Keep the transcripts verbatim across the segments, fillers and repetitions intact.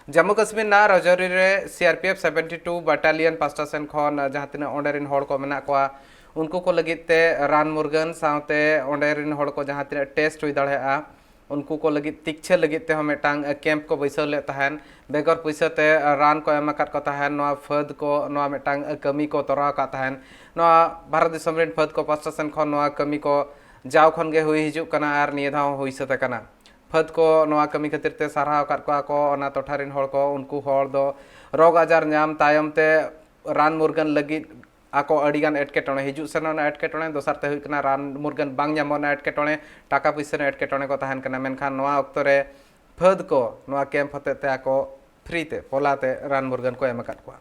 ᱡᱟᱢᱢᱩ ᱠᱟᱥᱢᱤᱨ ᱨᱮᱱᱟᱜ ᱨᱟᱡᱳᱨᱤ ᱨᱮ ᱥᱤ ᱟᱨ P F seventy two ᱵᱟᱴᱟᱞᱤᱭᱚᱱ ᱯᱟᱥᱴᱟ ᱥᱮᱱ ᱠᱷᱚᱱ ᱡᱟᱦᱟᱸ ᱛᱤᱱᱟᱹᱜ ᱚᱸᱰᱮ ᱨᱮᱱ ᱦᱚᱲ ᱠᱚ ᱢᱮᱱᱟᱜ ᱠᱚᱣᱟ, ᱩᱱᱠᱩ ᱠᱚ ᱞᱟᱹᱜᱤᱫ ᱛᱮ ᱨᱟᱱ ᱢᱩᱨᱜᱟᱹᱱ ᱥᱟᱶᱛᱮ ᱚᱸᱰᱮ ᱨᱮᱱ ᱦᱚᱲ ᱠᱚ ᱡᱟᱦᱟᱸ ᱛᱤᱱᱟᱹᱜ ᱴᱮᱥᱴ ᱦᱩᱭ ᱫᱟᱲᱮᱭᱟᱜᱼᱟ, ᱩᱱᱠᱩ ᱠᱚ ᱞᱟᱹᱜᱤᱫ ᱛᱤᱠᱪᱷᱟᱹ ᱞᱟᱹᱜᱤᱫ ᱛᱮᱦᱚᱸ ᱢᱤᱫᱴᱟᱝ ᱠᱮᱢᱯ ᱠᱚ ᱵᱟᱹᱭᱥᱟᱹᱣ ᱞᱮᱫ ᱛᱟᱦᱮᱱ᱾ ᱵᱮᱜᱚᱨ ᱯᱩᱭᱥᱟᱹ ᱛᱮ ᱨᱟᱱ ᱠᱚ ᱮᱢ ᱟᱠᱟᱫ ᱠᱚ ᱛᱟᱦᱮᱱ᱾ ᱱᱚᱣᱟ ᱯᱷᱟᱹᱫ ᱠᱚ ᱱᱚᱣᱟ ᱢᱤᱫᱴᱟᱝ ᱠᱟᱹᱢᱤ ᱠᱚ ᱛᱚᱨᱟᱣ ᱟᱠᱟᱫ ᱛᱟᱦᱮᱱ᱾ ᱱᱚᱣᱟ ᱵᱷᱟᱨᱚᱛ ᱫᱤᱥᱚᱢ ᱨᱮᱱ ᱯᱷᱟᱹᱫ ᱠᱚ ᱯᱟᱥᱴᱟ ᱥᱮᱱ ᱠᱷᱚᱱ ᱱᱚᱣᱟ ᱠᱟᱹᱢᱤ ᱠᱚ ᱡᱟᱣ ᱠᱷᱚᱱ ᱜᱮ ᱦᱩᱭ ᱦᱤᱡᱩᱜ ᱠᱟᱱᱟ ᱟᱨ ᱱᱤᱭᱟᱹ ᱫᱷᱟᱣ ᱦᱚᱸ ᱦᱩᱭ ᱥᱟᱹᱛ ᱟᱠᱟᱱᱟ᱾ ᱯᱷᱟᱹᱫ ᱠᱚ ᱱᱚᱣᱟ ᱠᱟᱹᱢᱤ ᱠᱷᱟᱹᱛᱤᱨ ᱛᱮ ᱥᱟᱨᱦᱟᱣ ᱟᱠᱟᱫ ᱠᱚᱣᱟ ᱠᱚ ᱚᱱᱟ ᱴᱚᱴᱷᱟ ᱨᱮᱱ ᱦᱚᱲ ᱠᱚ᱾ ᱩᱱᱠᱩ ᱦᱚᱲ ᱫᱚ ᱨᱳᱜᱽ ᱟᱡᱟᱨ ᱧᱟᱢ ᱛᱟᱭᱚᱢ ᱛᱮ ᱨᱟᱱ ᱢᱩᱨᱜᱟᱹᱱ ᱞᱟᱹᱜᱤᱫ ᱟᱠᱚ ᱟᱹᱰᱤᱜᱟᱱ ᱮᱴᱠᱮᱴᱚᱬᱮ ᱦᱤᱡᱩᱜ ᱥᱮᱱᱚᱜ ᱨᱮᱱᱟᱜ ᱮᱴᱠᱮᱴᱚᱬᱮ, ᱫᱚᱥᱟᱨ ᱛᱮ ᱦᱩᱭᱩᱜ ᱠᱟᱱᱟ ᱨᱟᱱ ᱢᱩᱨᱜᱟᱹᱱ ᱵᱟᱝ ᱧᱟᱢᱚᱜ ᱨᱮᱱᱟᱜ ᱮᱴᱠᱮᱴᱚᱬᱮ, ᱴᱟᱠᱟ ᱯᱩᱭᱥᱟᱹ ᱨᱮᱱᱟᱜ ᱮᱴᱠᱮᱴᱚᱬᱮ ᱠᱚ ᱛᱟᱦᱮᱱ ᱠᱟᱱᱟ᱾ ᱢᱮᱱᱠᱷᱟᱱ ᱱᱚᱣᱟ ᱚᱠᱛᱚ ᱨᱮ ᱯᱷᱟᱹᱫ ᱠᱚ ᱱᱚᱣᱟ ᱠᱮᱢᱯ ᱦᱚᱛᱮᱡ ᱛᱮ ᱟᱠᱚ ᱯᱷᱨᱤ ᱛᱮ, ᱯᱚᱞᱟ ᱛᱮ ᱨᱟᱱ ᱢᱩᱨᱜᱟᱹᱱ ᱠᱚ ᱮᱢ ᱟᱠᱟᱫ ᱠᱚᱣᱟ᱾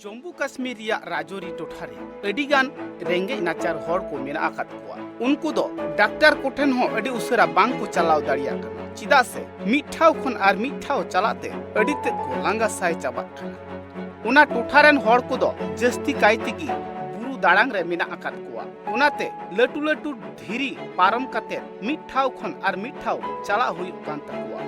ᱡᱚᱢᱢᱩ ᱠᱟᱥᱢᱤᱨ ᱨᱮᱭᱟᱜ ᱨᱟᱡᱳᱨᱤ ᱴᱚᱴᱷᱟ ᱨᱮ ᱟᱹᱰᱤ ᱜᱟᱱ ᱨᱮᱸᱜᱮᱡ ᱱᱟᱪᱟᱨ ᱦᱚᱲ ᱠᱚ ᱢᱮᱱᱟᱜ ᱟᱠᱟᱫ ᱠᱚᱣᱟ᱾ ᱩᱱᱠᱩ ᱫᱚ ᱰᱟᱠᱛᱟᱨ ᱠᱚᱴᱷᱮᱱ ᱦᱚᱸ ᱟᱹᱰᱤ ᱩᱥᱟᱹᱨᱟ ᱵᱟᱝ ᱠᱚ ᱪᱟᱞᱟᱣ ᱫᱟᱲᱮᱭᱟᱜ ᱠᱟᱱᱟ, ᱪᱮᱫᱟᱜ ᱥᱮ ᱢᱤᱫ ᱴᱷᱟᱶ ᱠᱷᱚᱱ ᱟᱨ ᱢᱤᱫ ᱴᱷᱟᱶ ᱪᱟᱞᱟᱜ ᱛᱮ ᱟᱹᱰᱤ ᱛᱮᱫ ᱠᱚ ᱞᱟᱸᱜᱟ ᱥᱟᱭ ᱪᱟᱵᱟᱜ ᱠᱟᱱᱟ᱾ ᱚᱱᱟ ᱴᱚᱴᱷᱟ ᱨᱮᱱ ᱦᱚᱲ ᱠᱚᱫᱚ ᱡᱟᱹᱥᱛᱤ ᱠᱟᱭ ᱛᱮᱜᱮ ᱵᱩᱨᱩ ᱫᱟᱲᱟᱝ ᱨᱮ ᱢᱮᱱᱟᱜ ᱟᱠᱟᱫ ᱠᱚᱣᱟ᱾ ᱚᱱᱟᱛᱮ ᱞᱟᱹᱴᱩ ᱞᱟᱹᱴᱩ ᱫᱷᱤᱨᱤ ᱯᱟᱨᱚᱢ ᱠᱟᱛᱮ ᱢᱤᱫ ᱴᱷᱟᱶ ᱠᱷᱚᱱ ᱟᱨ ᱢᱤᱫ ᱴᱷᱟᱶ ᱪᱟᱞᱟᱜ ᱦᱩᱭᱩᱜ ᱠᱟᱱ ᱛᱟᱠᱚᱣᱟ᱾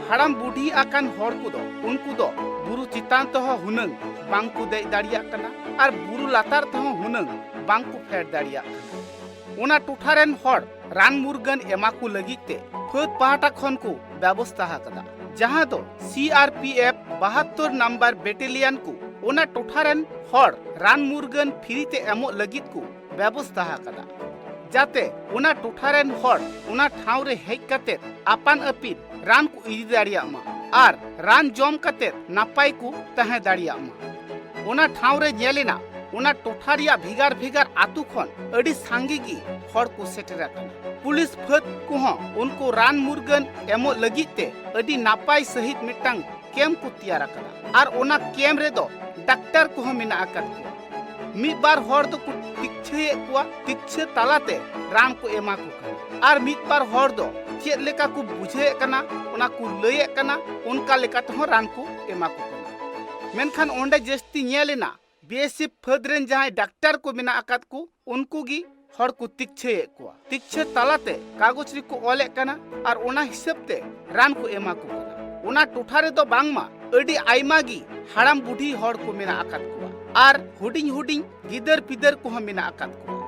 ᱦᱟᱲᱟᱢ ᱵᱩᱰᱷᱤ ᱟᱠᱟᱱ ᱦᱚᱲ ᱠᱚᱫᱚ ᱩᱱᱠᱩ ᱫᱚ ᱵᱩᱨᱩ ᱪᱮᱛᱟᱱ ᱛᱮᱦᱚᱸ ᱦᱩᱱᱟᱹᱝ ᱵᱟᱝ ᱠᱚ ᱫᱮᱡ ᱫᱟᱲᱮᱭᱟᱜ ᱠᱟᱱᱟ ᱟᱨ ᱵᱩᱨᱩ ᱞᱟᱛᱟᱨ ᱛᱮᱦᱚᱸ ᱦᱩᱱᱟᱹᱝ ᱵᱟᱝ ᱠᱚ ᱯᱷᱮᱰ ᱫᱟᱲᱮᱭᱟᱜ ᱠᱟᱱᱟ᱾ ᱚᱱᱟ ᱴᱚᱴᱷᱟ ᱨᱮᱱ ᱦᱚᱲ ᱨᱟᱱ ᱢᱩᱨᱜᱟᱹᱱ ᱮᱢᱟ ᱠᱚ ᱞᱟᱹᱜᱤᱫ ᱛᱮ ᱯᱷᱟᱹᱫ ᱯᱟᱦᱴᱟ ᱠᱷᱚᱱ ᱠᱚ ᱵᱮᱵᱚᱥᱛᱷᱟ ᱟᱠᱟᱫᱟ, ᱡᱟᱦᱟᱸ ᱫᱚ ᱥᱤ ᱟᱨ ᱯᱤ ᱮᱯᱷ ᱵᱟᱦᱟᱛᱛᱳᱨ ᱱᱟᱢᱵᱟᱨ ᱵᱮᱴᱟᱞᱤᱭᱟᱱ ᱠᱚ ᱚᱱᱟ ᱴᱚᱴᱷᱟ ᱨᱮᱱ ᱦᱚᱲ ᱨᱟᱱ ᱢᱩᱨᱜᱟᱹᱱ ᱯᱷᱨᱤ ᱛᱮ ᱮᱢᱚᱜ ᱞᱟᱹᱜᱤᱫ ᱠᱚ ᱵᱮᱵᱚᱥᱛᱷᱟ ᱟᱠᱟᱫᱟ, ᱡᱟᱛᱮ ᱚᱱᱟ ᱴᱚᱴᱷᱟ ᱨᱮᱱ ᱦᱚᱲ ᱚᱱᱟ ᱴᱷᱟᱶ ᱨᱮ ᱦᱮᱡ ᱠᱟᱛᱮ ᱟᱯᱟᱱ ᱟᱹᱯᱤᱱ ᱨᱟᱱ ᱠᱚ ᱤᱫᱤ ᱫᱟᱲᱮᱭᱟᱜ ᱢᱟ ᱟᱨ ᱨᱟᱱ ᱡᱚᱢ ᱠᱟᱛᱮ ᱱᱟᱯᱟᱭ ᱠᱚ ᱛᱟᱦᱮᱸ ᱫᱟᱲᱮᱭᱟᱜ ᱢᱟ᱾ ᱚᱱᱟ ᱴᱷᱟᱶ ᱨᱮ ᱧᱮᱞ ᱮᱱᱟ, ᱚᱱᱟ ᱴᱚᱴᱷᱟ ᱨᱮᱭᱟᱜ ᱵᱷᱮᱜᱟᱨ ᱵᱷᱮᱜᱟᱨ ᱟᱹᱛᱩ ᱠᱷᱚᱱ ᱟᱹᱰᱤ ᱥᱟᱸᱜᱮ ᱜᱮ ᱦᱚᱲ ᱠᱚ ᱥᱮᱴᱮᱨ ᱟᱠᱟᱱᱟ᱾ ᱯᱩᱞᱤᱥ ᱯᱷᱟᱹᱫ ᱠᱚᱦᱚᱸ ᱩᱱᱠᱩ ᱨᱟᱱ ᱢᱩᱨᱜᱟᱹᱱ ᱮᱢᱚᱜ ᱞᱟᱹᱜᱤᱫ ᱛᱮ ᱟᱹᱰᱤ ᱱᱟᱯᱟᱭ ᱥᱟᱹᱦᱤᱡ ᱢᱤᱫᱴᱟᱝ ᱠᱮᱢᱯ ᱠᱚ ᱛᱮᱭᱟᱨ ᱟᱠᱟᱫᱟ ᱟᱨ ᱚᱱᱟ ᱠᱮᱢᱯ ᱨᱮᱫᱚ ᱰᱟᱠᱛᱟᱨ ᱠᱚᱦᱚᱸ ᱢᱮᱱᱟᱜ ᱟᱠᱟᱫ ᱠᱚᱣᱟ᱾ ᱢᱤᱫ ᱵᱟᱨ ᱦᱚᱲ ᱫᱚᱠᱚ ᱛᱤᱠᱪᱷᱟᱹᱭᱮᱫ ᱠᱚᱣᱟ, ᱛᱤᱠᱪᱷᱟᱹ ᱛᱟᱞᱟᱛᱮ ᱨᱟᱱ ᱠᱚ ᱮᱢᱟ ᱠᱚ ᱠᱟᱱᱟ᱾ ᱟᱨ ᱢᱤᱫ ᱵᱟᱨ ᱦᱚᱲ ᱫᱚ ᱪᱮᱫ ᱞᱮᱠᱟ ᱠᱚ ᱵᱩᱡᱷᱟᱹᱣᱮᱫ ᱠᱟᱱᱟ, ᱚᱱᱟ ᱠᱚ ᱞᱟᱹᱭᱮᱫ ᱠᱟᱱᱟ, ᱚᱱᱠᱟ ᱞᱮᱠᱟ ᱛᱮᱦᱚᱸ ᱨᱟᱱ ᱠᱚ ᱮᱢᱟ ᱠᱚ ᱠᱟᱱᱟ᱾ ᱢᱮᱱᱠᱷᱟᱱ ᱚᱸᱰᱮ ᱡᱟᱹᱥᱛᱤ ᱧᱮᱞ ᱮᱱᱟ, ᱵᱤ ᱮᱥ ᱮᱯᱷ ᱯᱷᱟᱹᱫᱽ ᱨᱮᱱ ᱡᱟᱦᱟᱸᱭ ᱰᱟᱠᱛᱟᱨ ᱠᱚ ᱢᱮᱱᱟᱜ ᱟᱠᱟᱫ ᱠᱚ, ᱩᱱᱠᱩ ᱜᱮ ᱦᱚᱲ ᱠᱚ ᱛᱤᱠᱪᱷᱟᱹᱭᱮᱫ ᱠᱚᱣᱟ᱾ ᱛᱤᱠᱪᱷᱟᱹ ᱛᱟᱞᱟᱛᱮ ᱠᱟᱜᱚᱡᱽ ᱨᱮᱠᱚ ᱚᱞᱮᱫ ᱠᱟᱱᱟ ᱟᱨ ᱚᱱᱟ ᱦᱤᱥᱟᱹᱵ ᱛᱮ ᱨᱟᱱ ᱠᱚ ᱮᱢᱟ ᱠᱚ ᱠᱟᱱᱟ᱾ ᱚᱱᱟ ᱴᱚᱴᱷᱟ ᱨᱮᱫᱚ ᱵᱟᱝᱢᱟ ᱟᱹᱰᱤ ᱟᱭᱢᱟ ᱜᱮ ᱦᱟᱲᱟᱢ ᱵᱩᱰᱷᱤ ᱦᱚᱲ ᱠᱚ ᱢᱮᱱᱟᱜ ᱟᱠᱟᱫ ᱠᱚᱣᱟ ᱟᱨ ᱦᱩᱰᱤᱧ ᱦᱩᱰᱤᱧ ᱜᱤᱫᱟᱹᱨ ᱯᱤᱫᱟᱹᱨ ᱠᱚᱦᱚᱸ ᱢᱮᱱᱟᱜ ᱟᱠᱟᱫ ᱠᱚᱣᱟ᱾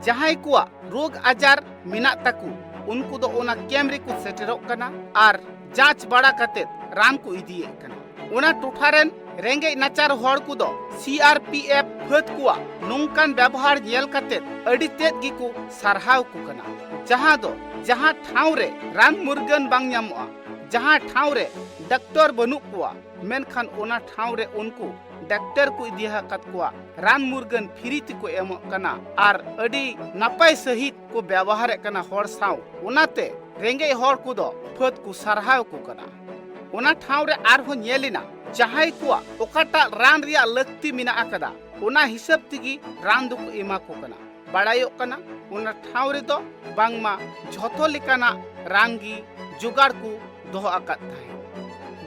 ᱡᱟᱦᱟᱸᱭ ᱠᱚᱣᱟᱜ ᱨᱳᱜᱽ ᱟᱡᱟᱨ ᱢᱮᱱᱟᱜ ᱛᱟᱠᱚ, ᱩᱱᱠᱩ ᱫᱚ ᱚᱱᱟ ᱠᱮᱢᱯ ᱨᱮᱠᱚ ᱥᱮᱴᱮᱨᱚᱜ ᱠᱟᱱᱟ ᱟᱨ ᱡᱟᱸᱪ ᱵᱟᱲᱟ ᱠᱟᱛᱮ ᱨᱟᱱ ᱠᱚ ᱤᱫᱤᱭᱮᱫ ᱠᱟᱱᱟ᱾ ᱚᱱᱟ ᱴᱚᱴᱷᱟ ᱨᱮᱱ ᱨᱮᱸᱜᱮᱡ ᱱᱟᱪᱟᱨ ᱦᱚᱲ ᱠᱚᱫᱚ ᱥᱤ ᱟᱨ ᱯᱤ ᱮᱯᱷ ᱯᱷᱟᱹᱫ ᱠᱚᱣᱟᱜ ᱱᱚᱝᱠᱟᱱ ᱵᱮᱵᱚᱦᱟᱨ ᱧᱮᱞ ᱠᱟᱛᱮ ᱟᱹᱰᱤ ᱛᱮᱫ ᱜᱮᱠᱚ ᱥᱟᱨᱦᱟᱣ ᱠᱚ ᱠᱟᱱᱟ, ᱡᱟᱦᱟᱸ ᱫᱚ ᱡᱟᱦᱟᱸ ᱴᱷᱟᱶ ᱨᱮ ᱨᱟᱱ ᱢᱩᱨᱜᱟᱹᱱ ᱵᱟᱝ ᱧᱟᱢᱚᱜᱼᱟ, ᱡᱟᱦᱟᱸ ᱴᱷᱟᱶ ᱨᱮ ᱰᱟᱠᱛᱚᱨ ᱵᱟᱹᱱᱩᱜ ᱠᱚᱣᱟ, ᱢᱮᱱᱠᱷᱟᱱ ᱚᱱᱟ ᱴᱷᱟᱶ ᱨᱮ ᱩᱱᱠᱩ ᱰᱟᱠᱛᱚᱨ ᱠᱚ ᱤᱫᱤ ᱟᱠᱟᱫ ᱠᱚᱣᱟ, ᱨᱟᱱ ᱢᱩᱨᱜᱟᱹᱱ ᱯᱷᱤᱨᱤ ᱛᱮᱠᱚ ᱮᱢᱚᱜ ᱠᱟᱱᱟ ᱟᱨ ᱟᱹᱰᱤ ᱱᱟᱯᱟᱭ ᱥᱟᱹᱦᱤᱡ ᱠᱚ ᱵᱮᱵᱚᱦᱟᱨᱮᱫ ᱠᱟᱱᱟ ᱦᱚᱲ ᱥᱟᱶ᱾ ᱚᱱᱟᱛᱮ ᱨᱮᱸᱜᱮᱡ ᱦᱚᱲ ᱠᱚᱫᱚ ᱯᱷᱟᱹᱫ ᱠᱚ ᱥᱟᱨᱦᱟᱣ ᱠᱚ ᱠᱟᱱᱟ᱾ ᱚᱱᱟ ᱴᱷᱟᱶ ᱨᱮ ᱟᱨᱦᱚᱸ ᱧᱮᱞ ᱮᱱᱟ, ᱡᱟᱦᱟᱸᱭ ᱠᱚᱣᱟᱜ ᱚᱠᱟᱴᱟᱜ ᱨᱟᱱ ᱨᱮᱭᱟᱜ ᱞᱟᱹᱠᱛᱤ ᱢᱮᱱᱟᱜ ᱟᱠᱟᱫᱟ, ᱚᱱᱟ ᱦᱤᱥᱟᱹᱵ ᱛᱮᱜᱮ ᱨᱟᱱ ᱫᱚᱠᱚ ᱮᱢᱟ ᱠᱚ ᱠᱟᱱᱟ᱾ ᱵᱟᱲᱟᱭᱚᱜ ᱠᱟᱱᱟ, ᱚᱱᱟ ᱴᱷᱟᱶ ᱨᱮᱫᱚ ᱵᱟᱝᱢᱟ ᱡᱷᱚᱛᱚ ᱞᱮᱠᱟᱱᱟᱜ ᱨᱟᱱ ᱜᱮ ᱡᱚᱜᱟᱲ ᱠᱚ ᱫᱚᱦᱚ ᱟᱠᱟᱫ ᱛᱟᱦᱮᱸᱫ᱾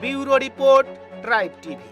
ᱵᱤᱭᱩᱨᱳ ᱨᱤᱯᱳᱨᱴ, ᱴᱨᱟᱭᱤᱵᱽ ᱴᱤᱵᱷᱤ᱾